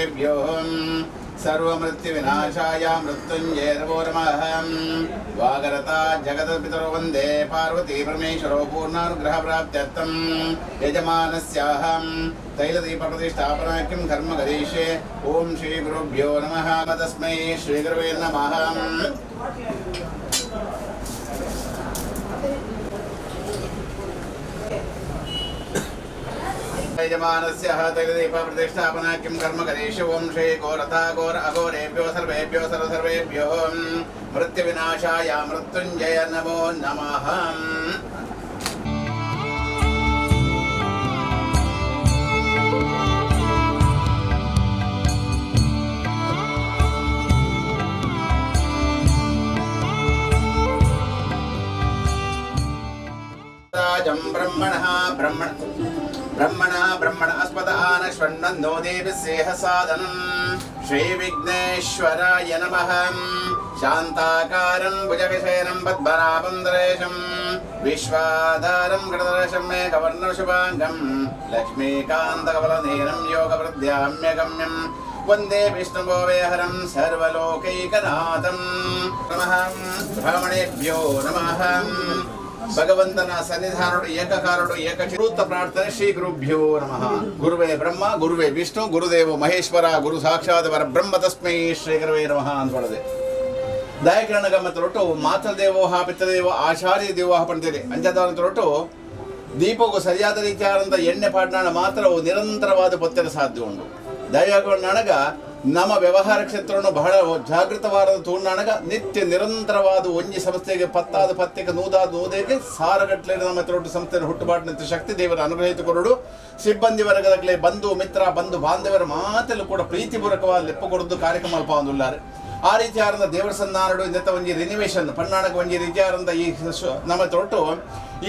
ಸರ್ವೇಭ್ಯೋ ಸರ್ವಮೃತ್ಯುವಿನಾಶಾಯ ಮೃತ್ಯುಂಜಯ ನಮೋ ನಮಃ. ವಾಗರತ ಜಗದಪಿತರೋ ವಂದೇ ಪಾರ್ವತಿ ಪರಮೇಶ್ವರೋ ಪೂರ್ಣಾನುಗ್ರಹ ಪ್ರಾಪ್ತ್ಯರ್ಥಂ ಯಜಮಾನಸ್ಯಾಹಂ ತೈಲದೀಪ ಪ್ರತಿಷ್ಠಾಪನಾ ಕಿಂ ಕರ್ಮ ಕರಿಷ್ಯೆ. ಓಂ ಶ್ರೀ ಗುರುಭ್ಯೋ ನಮಃ. ತಸ್ಮೈ ಶ್ರೀ ಗುರವೇ ನಮಃ. ಯಜಮಾನಸ್ಯ ತೈಲದೀಪ ಪ್ರತಿಷ್ಠಾಪನಾ ಕಿಂ ಕರ್ಮ ಕರಿಷ್ಯೆ. ಓಂ ಶ್ರೀ ಘೋರಥ ಘೋರ ಅಘೋರೇಭ್ಯೋ ಸರ್ವೇಭ್ಯೋ ಸರ್ವ ಸರ್ವೇಭ್ಯೋ ಮೃತ್ಯುವಿನಾಶಾಯ ಮೃತ್ಯುಂಜಯ ನಮೋ ನಮಃ. ರಾಜಂ ಬ್ರಹ್ಮಣಃ ಬ್ರಹ್ಮಣ ಬ್ರಹ್ಮಣ ಬ್ರಹ್ಮಣ ಅಸ್ಪದ ಆನಶ್ವನ್ನೋ ದೇವಿ ಸೇಹ ಸಾಧನಂ. ಶ್ರೀ ವಿಘ್ನೇಶ್ವರಾಯ ನಮಃ. ಶಾಂತಾಕಾರಂ ಭುಜಗಶಯನಂ ಪದ್ಮನಾಭಂ ದರೇಶಂ ವಿಶ್ವಾಧಾರಂ ಗಣದರ್ಶಂ ಮೇಘವರ್ಣ ಶುಭಾಂಗಂ ಲಕ್ಷ್ಮೀಕಾಂತಕಮಲನಯನಂ ಯೋಗವೃದ್ಧ್ಯಾಮ್ಯಗಮ್ಯಂ ವಂದೇ ವಿಷ್ಣುಭೋವೇಹರಂ ಸರ್ವಲೋಕೈಕನಾಥಂ. ನಮಃ ಬ್ರಾಹ್ಮಣೇಭ್ಯೋ ನಮಃ. ಭಗವಂತನ ಸನ್ನಿಧಾನುಡು ಏಕಕಾರುಡು ಏಕಚಿರೂತ ಪ್ರಾರ್ಥನೆ. ಶ್ರೀ ಗುರುಭ್ಯೋ ನಮಃ. ಗುರುವೇ ಬ್ರಹ್ಮ ಗುರುವೇ ವಿಷ್ಣು ಗುರುದೇವ ಮಹೇಶ್ವರ ಗುರು ಸಾಕ್ಷಾತ್ ಪರ ಬ್ರಹ್ಮ ತಸ್ಮೈ ಶ್ರೀ ಗುರುವೇ ನಮಃ ಅಂತ ಹೇಳದೆ ದಯಕರಣ ಗಮ್ಮತ್ತೊಟ್ಟು ಮಾತೃದೇವೋಹ ಪಿತೃದೇವ ಆಚಾರ್ಯ ದೇವೋಹ ಪಂಡಿರಿ ಅಂಜದಾನಂತರೊಟ್ಟು ದೀಪಕ್ಕೂ ಸರಿಯಾದ ರೀತಿಯಾದಂಥ ಎಣ್ಣೆ ಪಾಡ್ನಾಣ ಮಾತ್ರ ನಿರಂತರವಾದ ಪತ್ತೆಗೆ ಸಾಧ್ಯ ಉಂಟು. ದಯಗಣಗ ನಮ್ಮ ವ್ಯವಹಾರ ಕ್ಷೇತ್ರವನ್ನು ಬಹಳ ಜಾಗೃತವಾದ ತೂರ್ಣಾಣಗ ನಿತ್ಯ ನಿರಂತರವಾದ ಒಂಜಿ ಸಂಸ್ಥೆಗೆ ಪತ್ತಾದ ಪತ್ತೆಗೆ ನೂದಾದ ನೂದೆಗೆ ಸಾರಗಟ್ಟಲೆ ನಮ್ಮ ತರೋಟು ಸಂಸ್ಥೆಯ ಹುಟ್ಟುಪಾಟಿನ ಶಕ್ತಿ ದೇವರ ಅನುಗ್ರಹಿತ ಕೊರಡು. ಸಿಬ್ಬಂದಿ ವರ್ಗದಗಲೇ ಬಂಧು ಮಿತ್ರ ಬಂಧು ಬಾಂಧವರ ಮಾತೆಲ್ಲೂ ಕೂಡ ಪ್ರೀತಿಪೂರ್ವಕವಾದ ಲೆಪ್ಪ ಕೊಡದು ಕಾರ್ಯಕ್ರಮ ಅಲ್ಪ. ಆ ರೀತಿಯಾದಂಥ ದೇವರ ಸನ್ನಾರಡು ಇಂದ ಒಂಜಿ ರಿನಿವೇಶನ್ ಪನ್ನಾಣಕ್ಕೆ ಒಂಜಿ ರೀತಿಯಾದಂಥ ಈ ನಮ್ಮ ತೋಟು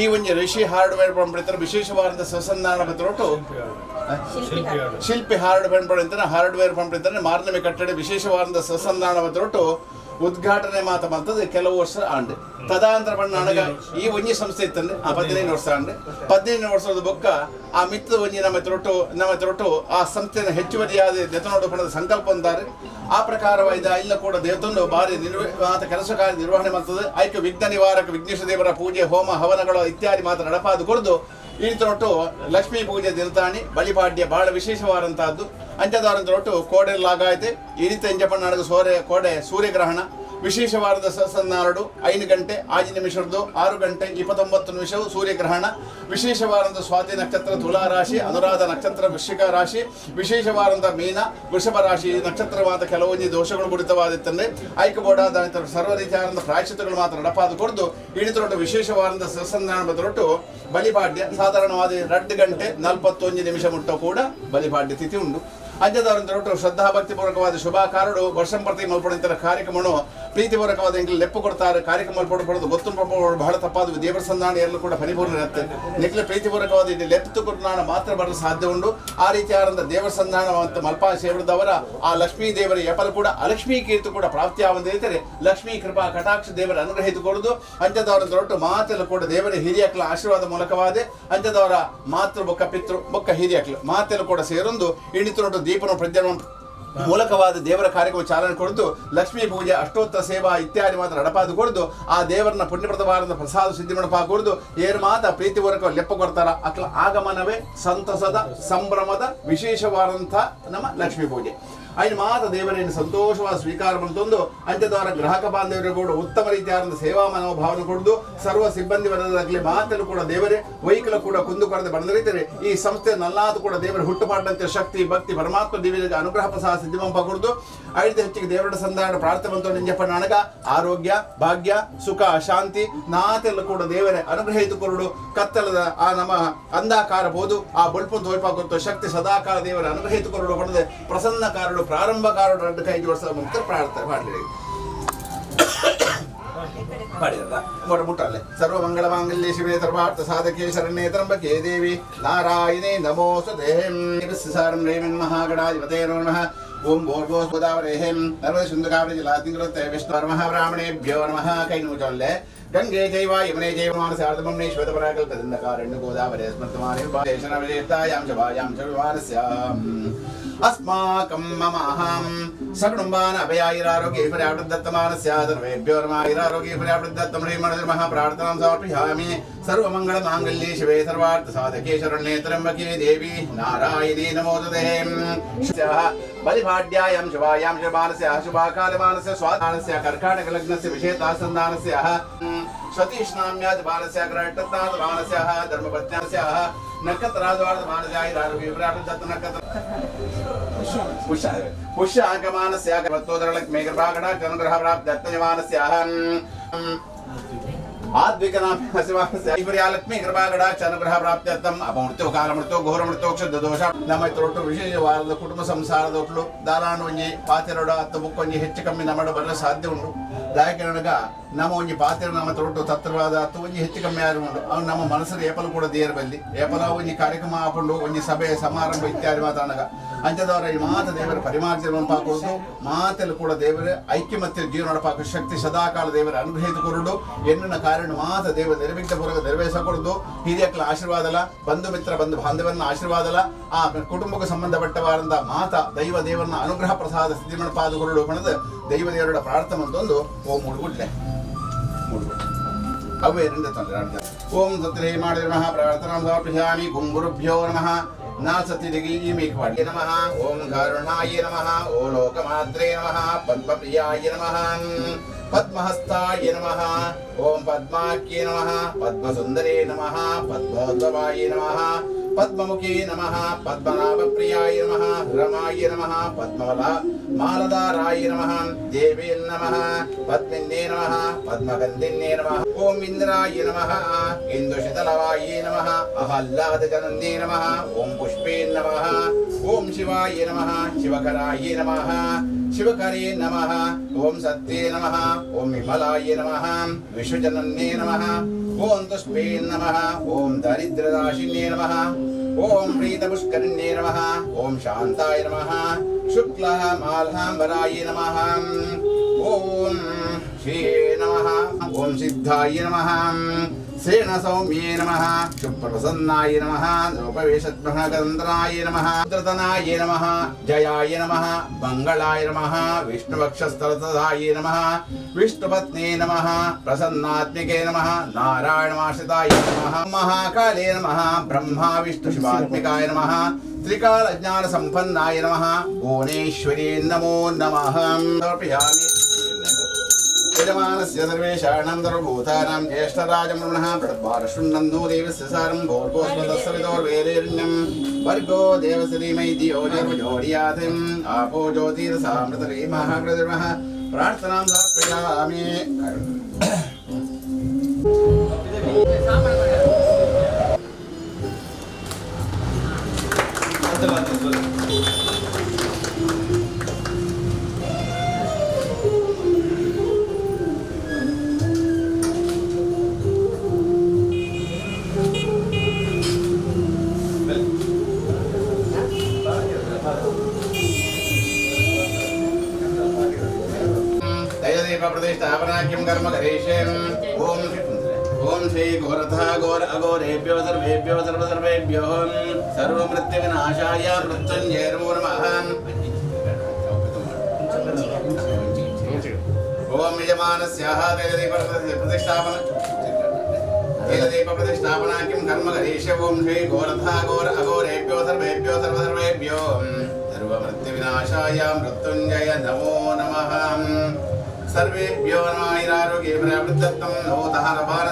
ಈ ಒಂಜಿ ಋಷಿ ಹಾರ್ಡ್ವೇರ್ ಪಂಪಡಿತಾರೆ ವಿಶೇಷವಾದಂಥ ಸಸನ್ನಾಣ ತೋಟು ಶಿಲ್ಪಿ ಹಾರ್ಡ್ವೇರ್ ಪಂಪಡಿಂತಾನೆ ಹಾರ್ಡ್ವೇರ್ ಪಂಪಡಿಂತಾನೆ ಮಾರ್ನಮಿ ಕಟ್ಟಡ ವಿಶೇಷವಾದಂಥ ಸಸನ್ನಾಣ ತೋಟು ಉದ್ಘಾಟನೆ ಮಾತ ಬಂತದ್ದು ಕೆಲವು ವರ್ಷ ಆಂಡ್ ತದಾಂತರ ಪಣ್ಣಾಣಗ ಈ ಒಂಜಿ ಸಂಸ್ಥೆ ಇತ್ತಂದ್ರೆ ಆ 15 ವರ್ಷ ಆಂಡ್ 15 ವರ್ಷದ ಬೊಕ್ಕ ಆ ಮಿತ್ರ ಒಂಜಿ ನಮ್ಮ ತರೊಟ್ಟು ಆ ಸಂಸ್ಥೆಯ ಹೆಚ್ಚುವರಿಯಾದ ದೆತನೋಡು ಪಣದ ಸಂಕಲ್ಪ ಅಂತಾರೆ. ಆ ಪ್ರಕಾರವಾದ ಇಲ್ಲ ಕೂಡ ದೇವತಂದು ಭಾರಿ ಮಾತ ಕೆಲಸ ಕಾರ್ಯ ನಿರ್ವಹಣೆ ಮಾಡ್ತದೆ. ಆಯ್ಕೆ ವಿಘ್ನ ನಿವಾರಕ ವಿಘ್ನೇಶ್ವರ ದೇವರ ಪೂಜೆ ಹೋಮ ಹವನಗಳು ಇತ್ಯಾದಿ ಮಾತ್ರ ನಡಪಾದು ಕೊಡದು ಈ ತೊಟ್ಟು ಲಕ್ಷ್ಮೀ ಪೂಜೆ ದಿನತಾಣಿ ಬಲಿಪಾಡ್ಯ ಬಹಳ ವಿಶೇಷವಾದಂತಹದ್ದು. ಅಂಚದಾರಂತೊಟ್ಟು ಕೋಡೆ ಲಾಗಾಯ್ತೆ ಈ ರೀತಿ ಅಂಜಪಣ್ಣಾಡಗ ಸೋರೆ ಕೋಡೆ ಸೂರ್ಯಗ್ರಹಣ ವಿಶೇಷವಾದ ಸಸನ್ನಾರಡು 5 ಗಂಟೆ 5 ನಿಮಿಷದ್ದು 6 ಗಂಟೆ 29 ನಿಮಿಷವು ಸೂರ್ಯಗ್ರಹಣ. ವಿಶೇಷವಾದಂಥ ಸ್ವಾತಿ ನಕ್ಷತ್ರ ತುಲಾ ರಾಶಿ, ಅನುರಾಧ ನಕ್ಷತ್ರ ವೃಶ್ಚಿಕ ರಾಶಿ, ವಿಶೇಷವಾದಂಥ ಮೀನ ವೃಷಭ ರಾಶಿ ನಕ್ಷತ್ರವಾದ ಕೆಲವೊಂದು ದೋಷಗಳು ಗುಡಿತವಾದಿತ್ತಂದ್ರೆ ಆಯ್ಕೆ ಬೋರ್ಡಾದ ಸರ್ವ ರೀತಿಯಾದಂಥ ಪ್ರಾಯಶ್ಚಿತ್ತಗಳು ಮಾತ್ರ ನಡಪಾದ ಕೊಡದು ಇಳಿತರೊಟ್ಟು ವಿಶೇಷವಾದಂಥ ಸಸನ್ನಾರ ತೊಟ್ಟು ಬಲಿಪಾಡ್ಯ ಸಾಧಾರಣವಾದ 2 ಗಂಟೆ 41 ನಿಮಿಷ ಮುಟ್ಟ ಕೂಡ ಬಲಿಪಾಡ್ಯ ತಿಥಿ ಉಂಟು. ಅಂಜದವರಂತರೊಟ್ಟು ಶ್ರದ್ಧಾಭಕ್ತಿಪೂರ್ವಕವಾದ ಶುಭಾಕಾರಡು ವರ್ಷಂಪ್ರತಿ ಮಲ್ಪಡಿಂತರ ಕಾರ್ಯಕ್ರಮವನ್ನು ಪ್ರೀತಿಪೂರ್ವಕವಾದ ಎಂಗ್ಲಿ ಲೆಪ್ಪು ಕೊಡ್ತಾರೆ. ಕಾರ್ಯಕ್ರಮ ಮಲ್ಪಡು ಗೊತ್ತು ಬಹಳ ತಪ್ಪಾದ ದೇವರ ಸಂಧಾನ ಎಲ್ಲೂ ಕೂಡ ಪರಿಪೂರ್ಣ ಇರುತ್ತೆ. ನಿಖಿಲ ಪ್ರೀತಿಪೂರ್ವಕವಾದ ಇಲ್ಲಿ ಲೆಪ್ತು ಕೊಡ್ನಾಣ ಮಾತ್ರ ಬರಲು ಸಾಧ್ಯ ಉಂಟು. ಆ ರೀತಿಯಾದಂಥ ದೇವರ ಸಂಧಾನ ಮತ್ತು ಮಲ್ಪಾ ಸೇವರದವರ ಆ ಲಕ್ಷ್ಮೀ ದೇವರ ಎಪಲು ಕೂಡ ಅಲಕ್ಷ್ಮೀ ಕೀರ್ತಿ ಕೂಡ ಪ್ರಾಪ್ತಿಯಾವಂದಿರ್ತಾರೆ. ಲಕ್ಷ್ಮೀ ಕೃಪಾ ಕಟಾಕ್ಷ ದೇವರ ಅನುಗ್ರಹಿತ ಕೊಡುದು ಅಂಜದವರಂತರೊಟ್ಟು ಮಾತೆಲ್ಲ ಕೂಡ ದೇವರ ಹಿರಿಯಕ್ಲ ಆಶೀರ್ವಾದ ಮೂಲಕವಾದ ಅಂಜದವರ ಮಾತೃ ಬೊಕ್ಕ ಪಿತೃ ಬೊಕ್ಕ ಹಿರಿಯಕ್ಲು ಮಾತೆಲ್ಲ ಕೂಡ ಸೇರೊಂದು ಇಣಿತರೊಟ್ಟು ದೀಪನ ಪ್ರಜ್ವಲನ ಮೂಲಕವಾದ ದೇವರ ಕಾರ್ಯಕ್ರಮ ಚಾಲನೆ ಕೊಡದು ಲಕ್ಷ್ಮೀ ಪೂಜೆ ಅಷ್ಟೋತ್ತರ ಸೇವಾ ಇತ್ಯಾದಿ ಮಾತ್ರ ನಡಪಾದು ಕೊಡದು ಆ ದೇವರನ್ನ ಪುಣ್ಯಪ್ರದವಾದ ಪ್ರಸಾದ ಸಿದ್ಧಿ ಮಂಟಪ ಕೊಡದು ಏರು ಮಾತ ಪ್ರೀತಿಪೂರ್ವಕ ಲೆಪ್ಪ ಕೊಡ್ತಾರ ಅಕ್ಲ ಆಗಮನವೇ ಸಂತಸದ ಸಂಭ್ರಮದ ವಿಶೇಷವಾದಂಥ ನಮ್ಮ ಲಕ್ಷ್ಮೀ ಪೂಜೆ. ಐನು ಮಾತ ದೇವರನ್ನು ಸಂತೋಷವಾದ ಸ್ವೀಕಾರ ಮಾಡ್ತಂದು ಅಂತ್ಯದವರ ಗ್ರಾಹಕ ಬಾಂಧವರು ಕೂಡ ಉತ್ತಮ ರೀತಿಯಾದ ಸೇವಾ ಮನೋಭಾವನೆ ಕೊಡುದು ಸರ್ವ ಸಿಬ್ಬಂದಿ ವರ್ಗದಾಗಲಿ ಮಾತನ್ನು ಕೂಡ ದೇವರೇ ವೈಕಲ ಕೂಡ ಕುಂದು ಕೊರತೆ ಬಂದಿರ್ತಾರೆ. ಈ ಸಂಸ್ಥೆ ನಲ್ಲಾದ ಕೂಡ ದೇವರ ಹುಟ್ಟುಪಾಟಂತೆ ಶಕ್ತಿ ಭಕ್ತಿ ಪರಮಾತ್ಮ ದೇವರಿಗೆ ಅನುಗ್ರಹ ಪ್ರಸಾದ ಸಿದ್ಧಿಮಂಪ ಕೊಡುದು ಐದು ಹೆಚ್ಚಿಗೆ ದೇವರ ಸಂಧಾನ ಪ್ರಾರ್ಥನೆ ಬಂತು ನಿಂಜಪ್ಪ ನಾಣಗ ಆರೋಗ್ಯ ಭಾಗ್ಯ ಸುಖ ಶಾಂತಿ ನಾತೆಲ್ಲ ಕೂಡ ದೇವರೇ ಅನುಗ್ರಹಿತ ಕೊರಡು ಕತ್ತಲದ ಆ ನಮ್ಮ ಅಂಧಾಕಾರ ಬೋದು ಆ ಬೊಲ್ಪು ತೋಯ್ಪಾಗುತ್ತ ಶಕ್ತಿ ಸದಾಕಾಲ ದೇವರ ಅನುಗ್ರಹಿತ ಕೊರಡು ಪಡೆದ ಪ್ರಸನ್ನ ಕಾರಡು ಪ್ರಾರಂಭಕಾರರು 2 ಕೈ ಜೋಡಿಸಿದ ಮುಕ್ತ ಪ್ರಾರ್ಥನೆ ಮಾಡಲಿ ಮಾಡಿದ ಮುಟ್ಟಲ್ಲೆ. ಸರ್ವಮಂಗಳ ಮಾಂಗಲ್ಯ ಶಿವೆ ಸರ್ವಾರ್ಥ ಸಾಧಕೆ ಶರಣ್ಯೇ ತ್ರಂಬಕೆ ದೇವಿ ನಾರಾಯಣೇ ನಮೋಸ್ತುತೇ. ಸಾರಂ ರೇಮನ್ ಮಹಾಗಣಾಧಿಪತೇ ನಮಃ. ಓಂ ಭೋರ್ಭೋ ಗೋದಾವರೇಹಂ ನರ್ಮದ ಸಿಂಧು ಜಲಾತಿಂಗ್ರತೆ ವಿಷ್ಣು ಮಹಾಬ್ರಾಹ್ಮಣೇಭ್ಯೋ ನಮಃ. ಕೈ ನೂಜೊಲ್ಲೆ ಗಂಗೆ ಜೈವ ಯಮುನೆ ಜೈವ ಮಾನಸಾರ್ಧಮಮ್ನೆ ಶ್ವೇತಪರಾಕಲ್ಪದಂಡಕಾರಣ್ಯ ಗೋದಾವರೇ ಸ್ಮೃತಮಾನೆ ಭಾಷಣವಿಜೇತಾಯಾಂ ಶಭಾಯಾಂ ಚ ವಿಮಾನಸ್ಯಾಂ. अस्माकं मम अहं सकुटुम्बान अभयायिरारोग्यैश्वर्यावृद्धत्तमानस्य सर्वेभ्यो नमः। ईरारोग्यैश्वर्यावृद्धत्तं श्रीमणिर्मः प्रार्थनां समर्पयामि। सर्वमङ्गलमाङ्गल्ये शिवे सर्वार्थसाधके शरण्ये त्र्यम्बके देवी नारायणी नमोस्तुते। बलिभाड्यायां शुभायां शुभानस्य शुभाकालमानस्य स्वादानस्य कर्काटकलग्नस्य विशेषासन्दानस्य स्वतीष्णाम्यादिबालस्य ग्रहटत्नादिबालस्य धर्मपत्न्यास्य नक्षत्राद्वारमानस्य नक्षत्र पुष्य आगमानस्य वत्तोदरलक्ष्मी कृपाकटाक्षनुग्रह प्राप्त्यर्थयमानस्य आद्विकनाभ्यासिवास्य ऐश्वर्यालक्ष्मी ಕೃಪಾಕಟಾಕ್ಷ ಪ್ರಾಪ್ತ್ಯರ್ಥಂ ಅಪಮೃತ್ಯು ಕಾಲಮೃತ್ಯು ಘೋರಮೃತ್ಯು ಕ್ಷುದ್ಧ ದೋಷ ನಮ್ಮ ತೊಟ್ಟು ವಿಶೇಷವಾದ ಕುಟುಂಬ ಸಂಸಾರದ ಒಟ್ಲು ದಾಲಾನು ಒಂಜಿ ಪಾತೆರೊಡ ಅತ್ತ ಬುಕ್ಕೊಂಜಿ ಹೆಚ್ಚು ಕಮ್ಮಿ ನಮ್ಮಡ ಬರಲು ಸಾಧ್ಯ ಉಂಟು. ದಾಯಕನಗ ನಮ್ಮ ಒಂಜಿ ಪಾತೆರ ನಮ್ಮ ತೊಟ್ಟು ತತ್ವವಾದ ಅತ್ತ ಒಂಜಿ ಹೆಚ್ಚು ಕಮ್ಮಿ ಆರು ಉಂಟು. ಅವ್ನು ನಮ್ಮ ಮನಸ್ಸು ಏಪಲು ಕೂಡ ದೇರ ಬಲ್ಲಿ ಏಪಲ ಒಂಜಿ ಕಾರ್ಯಕ್ರಮ ಹಾಕೊಂಡು ಒಂಜಿ ಸಭೆ ಸಮಾರಂಭ ಇತ್ಯಾದಿ ಮಾತಾಡಗ ಅಂಚದವರ ಈ ಮಾತ ದೇವರ ಪರಿಮಾರ್ಜನ ಪಾಕೊಡುದು ಮಾತೆಲ್ಲ ಕೂಡ ದೇವರ ಐಕ್ಯಮತ್ಯ ಜೀವನ ಪಾಕ ಶಕ್ತಿ ಸದಾಕಾಲ ದೇವರ ಅನುಗ್ರಹಿತ ಕೊರಡು ಎನ್ನುನ ಕಾರಣ ಮಾತ ದೇವ ನಿರ್ವಿಘ್ನ ಪೂರ್ವಕ ನೆರವೇರಿಸಕೊಡುದು. ಹಿರಿಯಕ್ಲ ಆಶೀರ್ವಾದಲ, ಬಂಧು ಮಿತ್ರ ಬಂಧು ಬಾಂಧವರನ್ನ ಆಶೀರ್ವಾದಲ, ಆ ಕುಟುಂಬಕ್ಕೆ ಸಂಬಂಧಪಟ್ಟವಾರಂತ ಮಾತ ದೈವ ದೇವರನ್ನ ಅನುಗ್ರಹ ಪ್ರಸಾದ ಸಿದ್ಧಿ ಪಾದುಕೊರಡು ಪಣದ ದೈವ ದೇವರ ಪ್ರಾರ್ಥನೆ ಅಂತೊಂದು ಓಂ ಮೂಡುಗುಡ್ಲೆ ಮೂಡುಗುಡ್ಲೆ ಅವೇ రెండు ತೊಂದರೆ. ಓಂ ಸತ್ಯೇ ಮಾಡಿದ ನಮಃ ಪ್ರಾರ್ಥನಾ ಸಮರ್ಪಯಾಮಿ. ಗುರುಭ್ಯೋ ನಮಃ. ನಾಸತಿದಿಗಿ ಮೇಘವಾಡ್ಯ ನಮಃ. ಓಂ ಕರುಣಾಯ ನಮಃ. ಓ ಲೋಕಮಾತ್ರೇ ನಮಃ. ಪದ್ಮಪ್ರಿಯಾಯ ನಮಃ. ಪದ್ಮಹಸ್ತಾಯ ನಮಃ. ಓಂ ಪದ್ಮಾಖ್ಯೇ ನಮಃ. ಪದ್ಮಸುಂದರೇ ನಮಃ. ಪದ್ಮೋದ್ಭವಾಯ ನಮಃ. ಪದ್ಮಮುಖೇ ನಮಃ. ಪದ್ಮನಾಭಪ್ರಿಯಾಯ ನಮಃ. ರಮಾಯ ನಮಃ. ಪದ್ಮವಲ ಮಾಲದಾರಾಯ ನಮಃ. ದೇವೇ ನಮಃ. ಪದ್ಮಿನ್ನೇ ನಮಃ. ಪದ್ಮಗಂಧಿನ್ನೇ ನಮಃ. ಓಂ ಇಂದ್ರಾಯ ನಮಃ. ಇಂದುಶಿತಲವಾಯ ನಮಃ. ಅಹ್ಲಾದಜನನ್ನೇ ನಮಃ. ಓಂ ಪುಷ್ಪೇ ನಮಃ. ಓಂ ಶಿವಾಯ ನಮಃ. ಶಿವಕರಾಯ ನಮಃ. ಶಿವಕರೇ ನಮಃ. ಓಂ ಸತ್ಯೇ ನಮಃ. ಓಂ ವಿಮಲಾಯ ನಮಃ. ವಿಶ್ವಜನನ್ನೇ ನಮಃ. ಓಂ ತುಷ್ಪೇ ನಮಃ. ಓಂ ದರಿದ್ರನಾಶಿನ್ಯೇ ನಮಃ. ಓಂ ಪ್ರೀತಪುಷ್ಕರಿಣ್ಯೇ ನಮಃ. ಓಂ ಶಾಂತಾಯ ನಮಃ. ಶುಕ್ಲಃ ಮಾಲ್ಹಾಂಬರಾಯ ನಮಃ. ಓಂ ಶ್ರೀ ನಮಃ. ಓಂ ಸಿದ್ಧಾಯ ನಮಃ. ಶ್ರೇಣ ಸೌಮ್ಯೇ ನಮಃ. ಶುಭ್ರಪ್ರಸನ್ನಾಯ ನಮಃ. ಉಪವೇಶತ್ಮಗಂಧನಾಯ ನಮಃ. ರುದ್ರತನಾಯ ನಮಃ. ಜಯಾಯ ನಮಃ. ಮಂಗಳಾಯ ನಮಃ. ವಿಷ್ಣುವಕ್ಷಸ್ಥಲತದಾಯ ನಮಃ. ವಿಷ್ಣುಪತ್ನೇ ನಮಃ. ಪ್ರಸನ್ನಾತ್ಮಿಕೆ ನಮಃ. ನಾರಾಯಣಮಾಶ್ರಿತಾಯ ನಮಃ. ಮಹಾಕಾಲೇ ನಮಃ. ಬ್ರಹ್ಮ ವಿಷ್ಣು ಶಿವಾತ್ಮಿಕಾಯ ನಮಃ. ತ್ರಿಕಾಲ ಜ್ಞಾನ ಸಂಪನ್ನಾಯ ನಮಃ. ಭುವನೇಶ್ವರಿ ನಮೋ ನಮಃ. ಸಮರ್ಪಯಾಮಿ. ಯಜಮಾನಸ್ಯ ಸರ್ವೇಷಾಣಂ ಸರ್ವಭೂತಾನಾಂ ಜ್ಯೇಷ್ಠರಾಜಮೃಣಃ ಪ್ರಭಾರಶೃಣ್ಣಂದೋ ದೇವಸ್ಯ ಸಾರಂ ಭೋರ್ಭೋಸ್ಮದಸ್ಸವಿತೋರ್ವೇದೇರಣ್ಯಂ ವರ್ಗೋ ದೇವಸ್ಯ ಧೀಮಹಿ ಧಿಯೋ ಜರ್ವಜೋಡಿಯಾತಿಂ ಆಪೋ ಜ್ಯೋತಿರಸಾಮೃತರೀಮಃ ಕೃತಿರ್ಮಃ ಪ್ರಾರ್ಥನಾಂ ಸಮರ್ಪಯಾಮಿ. ಪ್ರತಿಷ್ಠಾಪನಾಖ್ಯಂ ಕರ್ಮ ಕರಿಷ್ಯೆ. ಓಂ ಓಂ ಶ್ರೀ ಘೋರತಃ ಘೋರ ಅಘೋರೇಭ್ಯೋ ಸರ್ವೇಭ್ಯೋ ಸರ್ವಸರ್ವೇಭ್ಯೋ ಸರ್ವಮೃತ್ಯುವಿನಾಶಾಯ ಮೃತ್ಯುಂಜಯ ನಮೋ ನಮಃ. ಓಂ ಯಜಮಾನಸ್ಯ ತೈಲದೀಪ ಪ್ರತಿಷ್ಠಾಪನ ತೈಲದೀಪ ಪ್ರತಿಷ್ಠಾಪನಾಖ್ಯಂ ಕರ್ಮ ಕರಿಷ್ಯೆ. ಓಂ ಶ್ರೀ ಘೋರತಃ ಘೋರ ಅಘೋರೇಭ್ಯೋ ಸರ್ವೇಭ್ಯೋ ಸರ್ವಸರ್ವೇಭ್ಯೋ ಸರ್ವಮೃತ್ಯುವಿನಾಶಾಯ ಮೃತ್ಯುಂಜಯ ನಮೋ ನಮಃ. ಸರ್ವೇಭ್ಯೋ ನಮಃ. ಪ್ರವೃತ್ತಂ ನಮೋತಃ ನಭಾರ.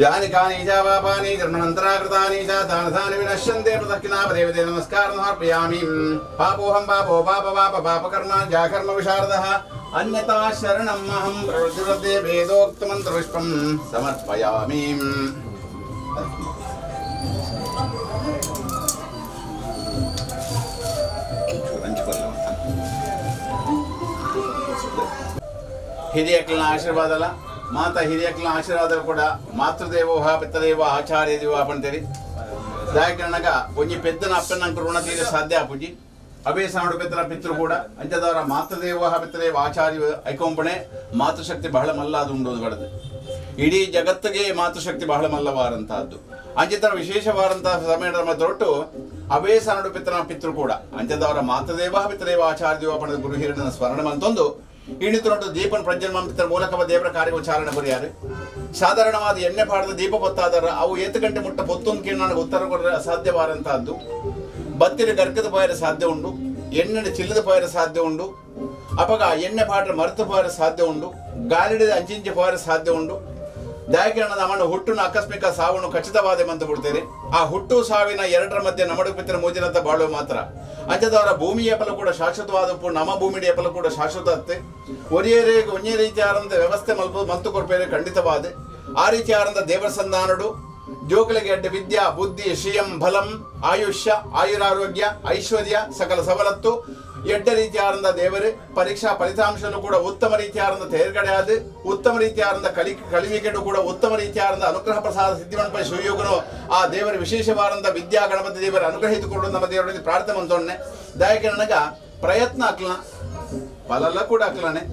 यानि कानि च पापानि जन्मनन्तराकृतानि च तानि तानि विनश्यन्ते प्रदक्षिणापदेवते नमस्कारं समर्पयामि। पापोऽहं पापो पाप पाप पापकर्म जाकर्म विशारदः अन्यथा शरणम् अहं प्रवृत्तिवृद्धे वेदोक्तमन्त्रपुष्पं समर्पयामि। ಹಿರಿಯಕ್ಲನ ಆಶೀರ್ವಾದ ಅಲ್ಲ ಮಾತಾ ಹಿರಿಯಕ್ಲನ ಆಶೀರ್ವಾದ ಕೂಡ ಮಾತೃದೇವೋಹ ಪಿತೃದೇವ ಆಚಾರ್ಯ ದೇವ ಪಂತೇರಿ ದಾಯಕರಣಗ ಒಂಜಿ ಪೆದ್ದನ ಅಪ್ಪನ ಋಣ ತೀರ ಸಾಧ್ಯ ಆಪುಜಿ ಅವೇ ಸಾಣು ಪೆತ್ತನ ಪಿತೃ ಕೂಡ ಅಂಚದವರ ಮಾತೃದೇವೋಹ ಪಿತೃದೇವ ಆಚಾರ್ಯ ಐಕೊಂಪಣೆ ಮಾತೃಶಕ್ತಿ ಬಹಳ ಮಲ್ಲ ಅದು ಉಂಡು ಬಡದು ಇಡೀ ಜಗತ್ತಿಗೆ ಮಾತೃಶಕ್ತಿ ಬಹಳ ಮಲ್ಲವಾರಂತಹದ್ದು ಅಂಚಿತರ ವಿಶೇಷವಾದಂತಹ ಸಮಯದ ತೊಟ್ಟು ಅವೇ ಸಾಣು ಪಿತೃನ ಪಿತೃ ಕೂಡ ಅಂಚದವರ ಮಾತೃದೇವ ಪಿತೃದೇವ ಆಚಾರ್ಯ ದೇವ ಪಣದ ಗುರು ಹಿರಿಯನ ಸ್ಮರಣೆ ಮಂತೊಂದು ಇಣಿತೊಟ್ಟು ದೀಪನ ಪ್ರಜ್ವಲ್ ಮೂಲಕ ದೇವರ ಕಾರ್ಯ ಬರೆಯಾರೆ. ಸಾಧಾರಣವಾದ ಎಣ್ಣೆ ಪಾಡದ ದೀಪ ಪೊತ್ತಾದರ ಅವು ಏತು ಗಂಟೆ ಮುಟ್ಟ ಪೊತ್ತೊಂದು ನನಗೆ ಉತ್ತರ ಕೊಡರೆ ಅಸಾಧ್ಯವಾದಂತಹದ್ದು. ಬತ್ತಿರ ಗರ್ಕದ ಪೋಯರೆ ಸಾಧ್ಯ ಉಂಡು, ಎಣ್ಣೆ ಚಿಲ್ಲದ ಪೋಯರೆ ಸಾಧ್ಯ ಉಂಡು, ಅಪಗ ಎಣ್ಣೆ ಪಾಡ್ರೆ ಮರೆತು ಪೋಯರೆ ಸಾಧ್ಯ ಉಂಡು, ಗಾಲಿಡಿದ ಅಂಚಿಂಚಿ ಪೋಯರೆ ಸಾಧ್ಯ ಉಂಡು. ದಾಯಕರಣದ ಅಮ್ಮನ ಹುಟ್ಟುನ ಆಕಸ್ಮಿಕ ಸಾವನ್ನು ಖಚಿತವಾದ ಮಂತು ಬಿಡ್ತೇನೆ. ಆ ಹುಟ್ಟು ಸಾವಿನ ಎರಡರ ಮಧ್ಯೆ ನಮಡು ಪಿತ್ರ ಮೋಜಿನಂತ ಬಾಳುವ ಮಾತ್ರ ಅಂಚದವರ ಭೂಮಿಯ ಫಲ ಕೂಡ ಶಾಶ್ವತವಾದ ನಮ್ಮ ಭೂಮಿಯ ಫಲ ಕೂಡ ಶಾಶ್ವತ ಅತ್ತೆ. ಒರಿಯರೇ ಒಂದೇ ರೀತಿಯಾದಂಥ ವ್ಯವಸ್ಥೆ ಮಲ್ಪ ಮಂತು ಕೊರ್ಪೇರೆ ಖಂಡಿತವಾದ ಆ ರೀತಿಯಾದಂಥ ದೇವರ ಸಂಧಾನಡು ಜೋಕಲಿಗೆ ಅಡ್ಡ ವಿದ್ಯಾ ಬುದ್ಧಿ ಶ್ರಿಯಂ ಬಲಂ ಆಯುಷ್ಯ ಆಯುರಾರೋಗ್ಯ ಐಶ್ವರ್ಯ ಸಕಲ ಸವಲತ್ತು ಎಡ್ಡ ರೀತಿಯಾದಂಥ ದೇವರು ಪರೀಕ್ಷಾ ಫಲಿತಾಂಶನೂ ಕೂಡ ಉತ್ತಮ ರೀತಿಯಾದಂಥ ತೇರ್ಗಡೆ ಆದ ಉತ್ತಮ ರೀತಿಯಾದಂಥ ಕಲಿವಿಕೆಡು ಕೂಡ ಉತ್ತಮ ರೀತಿಯಾದಂಥ ಅನುಗ್ರಹ ಪ್ರಸಾದ ಸಿದ್ಧಿಮಂಟಪ ಶಿವಯೋಗನು ಆ ದೇವರ ವಿಶೇಷವಾದಂಥ ವಿದ್ಯಾ ಗಣಪತಿ ದೇವರ ಅನುಗ್ರಹಿಸಿಕೊಂಡು ನಮ್ಮ ದೇವರಲ್ಲಿ ಪ್ರಾರ್ಥನೆ ಮಂತೊನ್ನೆ. ದಯಕರಣಗ ಪ್ರಯತ್ನ ಹಾಕ್ಲ ಫಲಲ್ಲ ಕೂಡ ಹಾಕ್ಲಾನೆ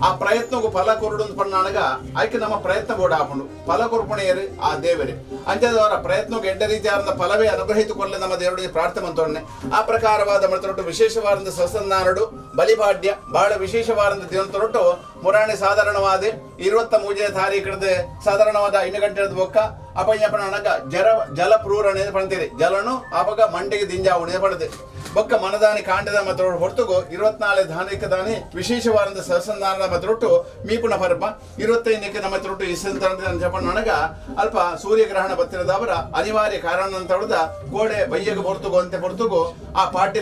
ಆ ಪ್ರಯತ್ನಕ್ಕೂ ಫಲ ಕೊರಡು ಪಣ್ಣಾಣಗ ಆಯ್ಕೆ ನಮ್ಮ ಪ್ರಯತ್ನ ಬೋಡ ಹಾಕೊಂಡು ಫಲ ಕೊರ್ಪಣೆಯರು ಆ ದೇವರೇ ಅಂಚದವರ ಪ್ರಯತ್ನಕ್ಕೆ ಎಡ್ಡ ರೀತಿಯಾದ ಫಲವೇ ಅನುಗ್ರಹಿಸಿಕೊಳ್ಳಿ ನಮ್ಮ ದೇವರಿಗೆ ಪ್ರಾರ್ಥನೆ ಮಂತೊನ್ನೆ. ಆ ಪ್ರಕಾರವಾದ ಮೃತರೊಟ್ಟು ವಿಶೇಷವಾದಂಥ ಸ್ವಸಂಧಾನಡು ಬಲಿಪಾಡ್ಯ ಬಹಳ ವಿಶೇಷವಾದಂಥ ದಿನತೊರಟು ಮುರಾಣಿ ಸಾಧಾರಣವಾದ 23ನೇ ತಾರೀಕದ ಸಾಧಾರಣವಾದ 5 ಗಂಟೆ ಬೊಕ್ಕ ಅಪಯ್ಯಪಣಗ ಜರ ಜಲ ಪ್ರೂರಣೆ ಪಣ್ತೀರಿ ಜಲನು ಆಪಗ ಮಂಡಿಗೆ ದಿಂಜಾವುಣೆ ಪಡೆದೆ ಬೊಕ್ಕ ಮನದಾನಿ ಕಾಂಡದ ಮತ್ತು ಹೊರತುಗು 24 ಧಾನಿಕ ದಾನಿ ವಿಶೇಷವಾದ ಸಹಸಂಧಾನದ ಮತ್ರೊಟ್ಟು ಮೀಪುಣ ಪರ್ಬ 25ಕ್ಕೆ ನಮ್ಮ ತ್ರೊಟ್ಟು ಇಸಂತಾನ ಅಲ್ಪ ಸೂರ್ಯಗ್ರಹಣ ಬತ್ತಿರದವರ ಅನಿವಾರ್ಯ ಕಾರಣ ಅಂತ ಹೊಡೆದ ಗೋಡೆ ಬಯ್ಯಗೆ ಹೊರತುಗು ಅಂತೆ ಹೊರತುಗು ಆ ಪಾಠ್ಯ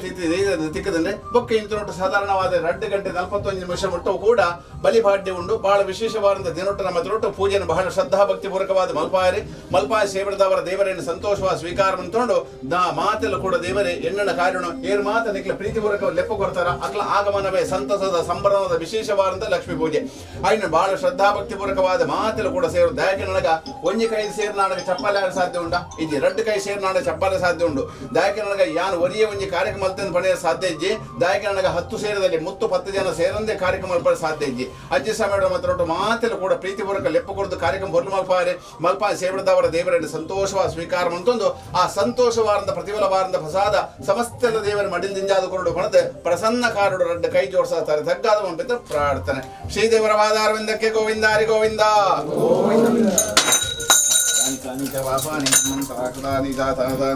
ತಿಕ್ಕದಂದ್ರೆ ಬೊಕ್ಕ ಇಂತರೊಟ್ಟು ಸಾಧಾರಣವಾದ 2 ಗಂಟೆ 41 ನಿಮಿಷ ಮುಟ್ಟವು ಕೂಡ ಬಲಿಪಾಡ್ಯ ಉಂಡು. ಬಹಳ ವಿಶೇಷವಾದ ದಿನೊಟ್ಟು ನಮ್ಮ ತ್ರೊಟ್ಟು ಪೂಜೆಯನ್ನು ಬಹಳ ಶ್ರದ್ಧಾ ಭಕ್ತಿ ಪೂರ್ವಕವಾದ ಮಲ್ಪಾಯರಿ ಮಲ್ಪಾಯ ಸೇವಿದವರ ದೇವರನ್ನು ಸಂತೋಷವಾದ ಸ್ವೀಕಾರ ಅಂತೊಂಡು ದಾ ಮಾತೆಲ್ಲ ಕೂಡ ದೇವರೇ ಎಣ್ಣನ ಕಾರ್ಯನು ಏರ್ ಮಾತ ನಿಕ್ಲ ಪ್ರೀತಿಪೂರ್ವಕ ಲೆಪ್ಪ ಕೊಡ್ತಾರ ಅಕ್ಲ ಆಗಮನವೇ ಸಂತಸದ ಸಂಭ್ರಮದ ವಿಶೇಷವಾದಂತ ಲಕ್ಷ್ಮೀ ಪೂಜೆ ಆಯ್ನ ಬಹಳ ಶ್ರದ್ಧಾ ಭಕ್ತಿಪೂರ್ವಕವಾದ ಮಾತೆಲ್ಲ ಕೂಡ ಸೇರು. ದಯಕ್ಕೆ ನನಗ ಒಂಜಿ ಕೈ ಸೇರ್ನಾಡಗ ಚಪ್ಪಾಲೆ ಆಡ ಸಾಧ್ಯ ಉಂಡ ಇಜ್ಜಿ, 2 ಕೈ ಸೇರ್ನಾಡ ಚಪ್ಪಾಲೆ ಸಾಧ್ಯ ಉಂಡು. ದಯಕ್ಕೆ ನನಗ ಯಾನು ಒರಿಯ ಒಂಜಿ ಕಾರ್ಯಕ್ರಮ ಅಲ್ತಂದು ಪಡೆಯ ಸಾಧ್ಯ ಇಜ್ಜಿ. ದಯಕ್ಕೆ ನನಗ 10 ಸೇರದಲ್ಲಿ ಮುತ್ತು 10 ಜನ ಸೇರಂದೇ ಕಾರ್ಯಕ್ರಮ ಅಲ್ಪ ಸಾಧ್ಯ ಇಜ್ಜಿ. ಅಜ್ಜಿ ಸಮಯ ಮಾತ್ರ ಮಾತೆಲ್ಲ ಕೂಡ ಪ್ರೀತಿಪೂರ್ವಕ ಲೆಪ್ಪ ಕೊಡ್ದು ಕಾರ್ಯಕ್ರಮ ಹೊರಲು ಮಲ್ಪಾರೆ ಮಲ್ಪಾಯ ಸೇವಿದವರ ದೇವರನ್ನು ಸಂತೋಷವಾದ ಸ್ವೀಕಾರ ಅಂತಂದು ಆ ಸಂತೋಷವಾರಂದ ಪ್ರತಿಫಲವಾರಂದ ಪ್ರಸಾದ ಸಮಸ್ತ ದೇವರ ಮಡಿಲಿಂಜಾದ ಕೊರಡು ಪಣತೆ ಪ್ರಸನ್ನ ಕಾರುಡು ರಡ್ಡ ಕೈ ಜೋಡಿಸ್ತಾರೆ ತಗ್ಗಾದ ಮಂಪಿತ ಪ್ರಾರ್ಥನೆ. ಶ್ರೀದೇವರ ವಾದಾರವಿಂದಕ್ಕೆ ಗೋವಿಂದಾರಿ ಗೋವಿಂದ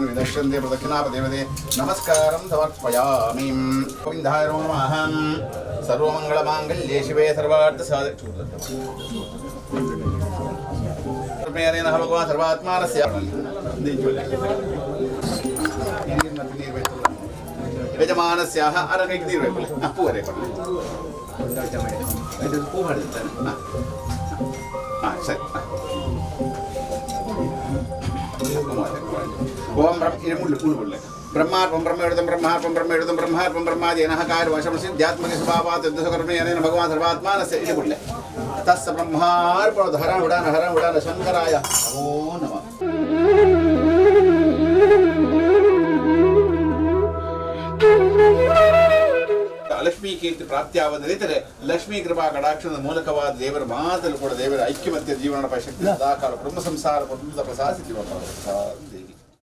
ವಿನಶ್ಯಂತೆ ಪ್ರದಕ್ಷಿಣಾಪ ದೇವತೆ ನಮಸ್ಕಾರಂ ಸಮರ್ಪಯಾಮಿ. ಗೋವಿಂದಾಯ ನಮಃ. ಸರ್ವಮಂಗಳ ಮಾಂಗಲ್ಯೇ ಶಿವೇ ಸರ್ವಾರ್ಥ ಸಾಧಕ ಭಗವಾನ್ ಸರ್ವಾತ್ಮಾನಸ್ಯ ಯಜಮಾನಸ್ಯ ಅರಗೈಗೆ ನೀರು ಬೇಕು ಪೂವರೆ ಹಾಂ ಸರಿ. ಓಂ ಬ್ರಹ್ಮ ಬ್ರಹ್ಮಾರ್ಪಂ ಬ್ರಹ್ಮ ಎಡುದಂ ಬ್ರಹ್ಮಾರ್ಪಂ ಬ್ರಹ್ಮ ಎಡುದಂ ಬ್ರಹ್ಮಾರ್ಪಂ ಬ್ರಹ್ಮಾದೇನಃ ಕಾರ್ಯವಶಮಸಿ ಧ್ಯಾತ್ಮನಿ ಸ್ವಭಾವಾತ್ ಯುದ್ಧಕರ್ಮೇನೇನ ಭಗವಾನ್ ಸರ್ವಾತ್ಮಾನಸ್ಯ ಇದು ಬಿಡ್ಲೆ. ತಸ್ಸ ಬ್ರಹ್ಮಾರ್ಪಣ ಹರ ಉಡಾನ ಹರ ಉಡಾನ ಶಂಕರಾಯ ನಮೋ ನಮಃ. ಲಕ್ಷ್ಮೀ ಕೀರ್ತಿ ಪ್ರಾಪ್ತಿಯಾದ ರೀತಿಯಲ್ಲಿ ಲಕ್ಷ್ಮೀ ಕೃಪಾ ಕಟಾಕ್ಷದ ಮೂಲಕವಾದ ದೇವರ ಮಾತಲು ಕೂಡ ದೇವರ ಐಕ್ಯಮತ್ಯ ಜೀವನ ಶಕ್ತಿ ಸದಾಕಾಲ ಕುಟುಂಬ ಸಂಸಾರ ಕುಟುಂಬದ ಪ್ರಸಾದ ಸಿದ್ಧಿ.